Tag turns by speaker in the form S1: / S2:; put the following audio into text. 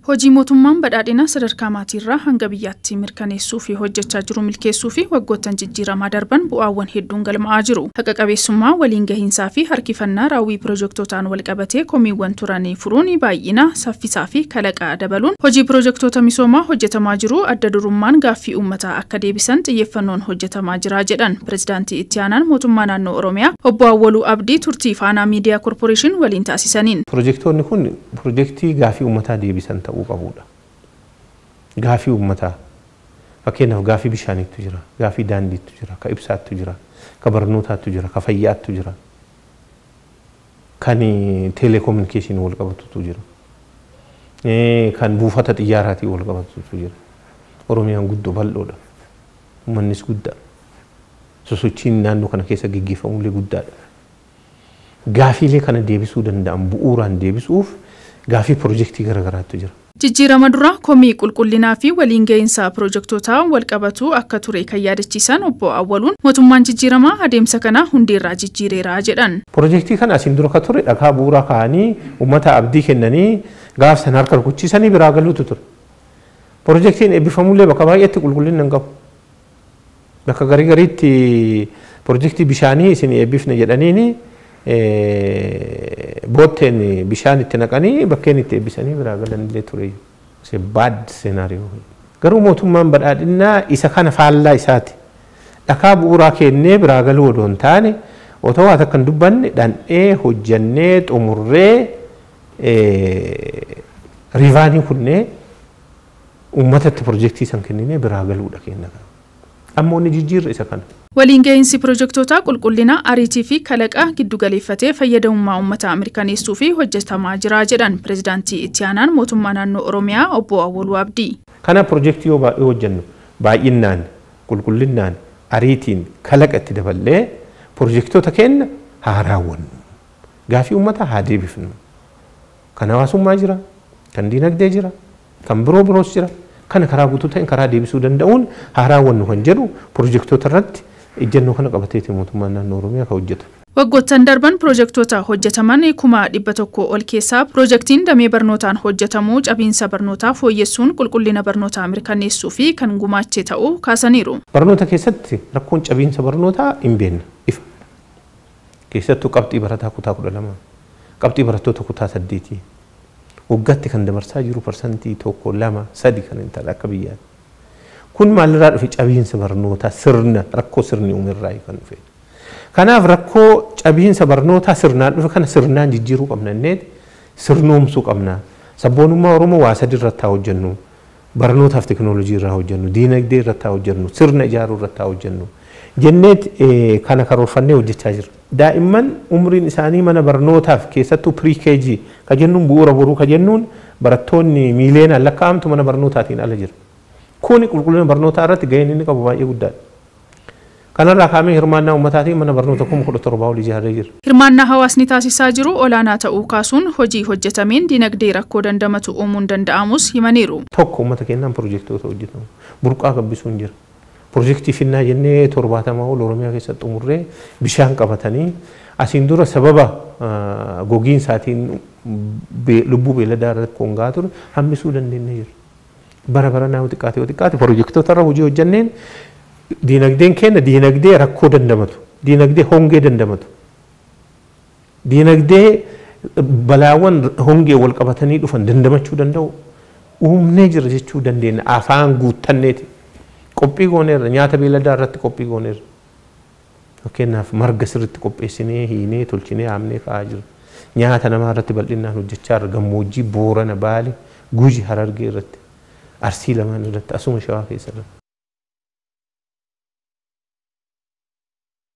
S1: Hojii mootummaan badhaadhina sadarkaa maatiirraa hanga biyyaatti mirkaneessuu fi hojjechaa jiru milkeessuu fi waggoottan jijjiiramaa darban bu'aawwan hedduun galmaa'aa jiru. Haqa qabeessummaa, waliin gahiinsaa fi harkifannaa raawwii piroojektootaan walqabatee komiiwwan turanii furuun baay'ina, saffisaa fi kalaqaa dabaluun hojii piroojektota misoomaa hojjetamaa jiru adda durummaan gaaffii uummataa akka deebisan xiyyeeffannoon hojjetamaa jira jedhan pirezidaantii itti aanaan mootummaa naannoo Oromiyaa obbo Awwaluu Abdii turtii Faanaa Miidiyaa Korporeeshin waliin taasisaniin.
S2: Piroojektonni kun piroojeektii gaaffii uummataa deebisan ta'uu qabudha. Gaaffii uummataa fakkeenyaaf gaaffii bishaaniitu jira, gaaffii daandiitu jira, ka ibsaattu jira, ka barnootaattu jira, ka fayyaattu jira, kan teeleekoominikeeshinii wal qabatutu jira, kan buufata xiyyaaraatiin wal qabatutu jira. Oromiyaan guddoo bal'oodha. Uummannis guddaa. Sosochiin naannoo kana keessa gaggeeffamullee guddaadha. Gaaffiilee kana deebisuu danda'an bu'uuraan deebisuuf gaaffii piroojeektii garaagaraatu jira.
S1: Jijjiirama dura komii qulqullinaa fi waliin gahinsa piroojektootaa walqabatu akka ture kan yaadachiisan obbo Awwaluun mootummaan jijjiiramaa adeemsa kana hundeerraa jijjiireera jedhan.
S2: Piroojeektii kana asiin dura kan ture dhagaa bu'uuraa kaa'anii uummata abdii kennanii gaaf sana harka rukuchiisanii biraa galuutu ture. Piroojeektiin eebbifamullee bakka baay'eetti qulqullina hin qabu. Bakka garii gariitti piroojeektii bishaanii isin eebbifne jedhaniini bootteen bishaan itti naqanii bakkeen itti eebbisanii biraa galanillee ture. Bad scenario. Garuu mootummaan badhaadhinnaa isa kana faallaa isaati. Dhakaa bu'uuraa kennee biraa galuu odoo hin taane otoo waa takka hin dubbanne dhandhee hojjannee xumurree riivaanii kunnee uummatatti piroojeektii san kenninee biraa galuudha kenna. Amma inni jijjiirre isa kana.
S1: Waliin gahinsi piroojektootaa qulqullina, ariitii fi kalaqa giddu galeeffatee fayyadamummaa uummataa mirkaneessuu fi hojjetamaa jira jedhan pirezidaantii itti aanaan mootummaa naannoo Oromiyaa obbo Awwaluu Abdii.
S2: Kana piroojeektii yoo baay'ee hojjennu baay'inaan, qulqullinnaan, ariitiin kalaqa itti daballee piroojektota keenya haa raawwannu. Gaaffii uummataa haa deebifnu. Kan hawaasummaa jira, kan diinagdee jira, kan biroo biroos jira. Kana karaa guutuu ta'een karaa deebisuu danda'uun haa raawwannu kan jedhu piroojektota irratti ejjennoo kana qabateeti mootummaan naannoo Oromiyaa kan hojjetu.
S1: Waggoottan darban piroojektota hojjetaman 100,000 ol keessaa piroojeektiin damee barnootaan hojjetamu cabiinsa barnootaa fooyyessuun qulqullina barnootaa mirkaneessuu fi kan gumaache ta'uu kaasaniiru.
S2: Barnoota keessatti rakkoon cabiinsa barnootaa hin beekne ifa. Keessattuu qabxii barataa kutaa 12, qabxii barattoota kutaa 8 waggaatti kan dabarsaa jiru 1%, 2, 3 kan hin taane akka biyyaatti. Kun maalirraa dhufe? Cabiinsa barnootaa sirna rakkoo sirni uumerraa kan dhufe. Kanaaf rakkoo cabiinsa barnootaa sirnaan dhufe kana sirnaan jijjiiruu qabna inneet sirnoomsuu qabna. Sabboonummaa Oromoo waa sadi irratti haa hojjennu. Barnootaaf teekinooloojii irraa hojjennu, diinagdee irratti haa hojjennu, sirna ijaaruu irratti haa hojjennu. Jenneet kana karoorfannee hojjechaa jirra. Daa'imman umriin isaanii mana barnootaaf keessattuu pre-KG ka jennuun bu'uura boruu ka jennuun barattoonni miiliyoonaan lakkaa'amtu mana barnootaatiin ala jira. Kuni qulqullina barnootaa irratti gaheen inni qabu baay'ee guddaadha. Kanarraa kaa'amee hirmaannaa uummataatiin mana barnoota 17,000 ol ijaarree jira.
S1: Hirmaannaa hawaasni taasisaa jiru olaanaa ta'uu kaasuun hojii hojjetameen diinagdee rakkoo dandamatu uumuun danda'amus himaniiru.
S2: Tokko uummata keenyaan piroojektota hojjetamu. Burqaa gabbisuun jira. Piroojeektii finnaa jennee 70 ol Oromiyaa keessatti xumurree bishaan qabatanii asiin dura sababa gogiinsaatiin lubbuu beelladaa irratti kongaa ture hambisuu dandeenye jirra. Bara bara naa xiqqaate yoo xiqqaate piroojektota irra hojii hojjenneen diinagdeen keenya diinagdee rakkoo dandamatu, diinagdee hongee dandamatu, diinagdee balaawwan hongee wal qabatanii dhufan dandamachuu danda'u uumnee jira jechuu dandeenya afaan guuttanneeti. Qophii gooneerra nyaata beelladaa irratti qophii gooneerra. Fakkeenyaaf marga sirriitti qopheessinee hiinee tolchinee haamnee kaa'aa jirra. Nyaata namaa irratti bal'inaan hojjechaa jirra. Gammoojjii Boorana, Baale, Guji, Harargee irratti, Arsii lamaan irratti, asuma Shawaa keessa irratti.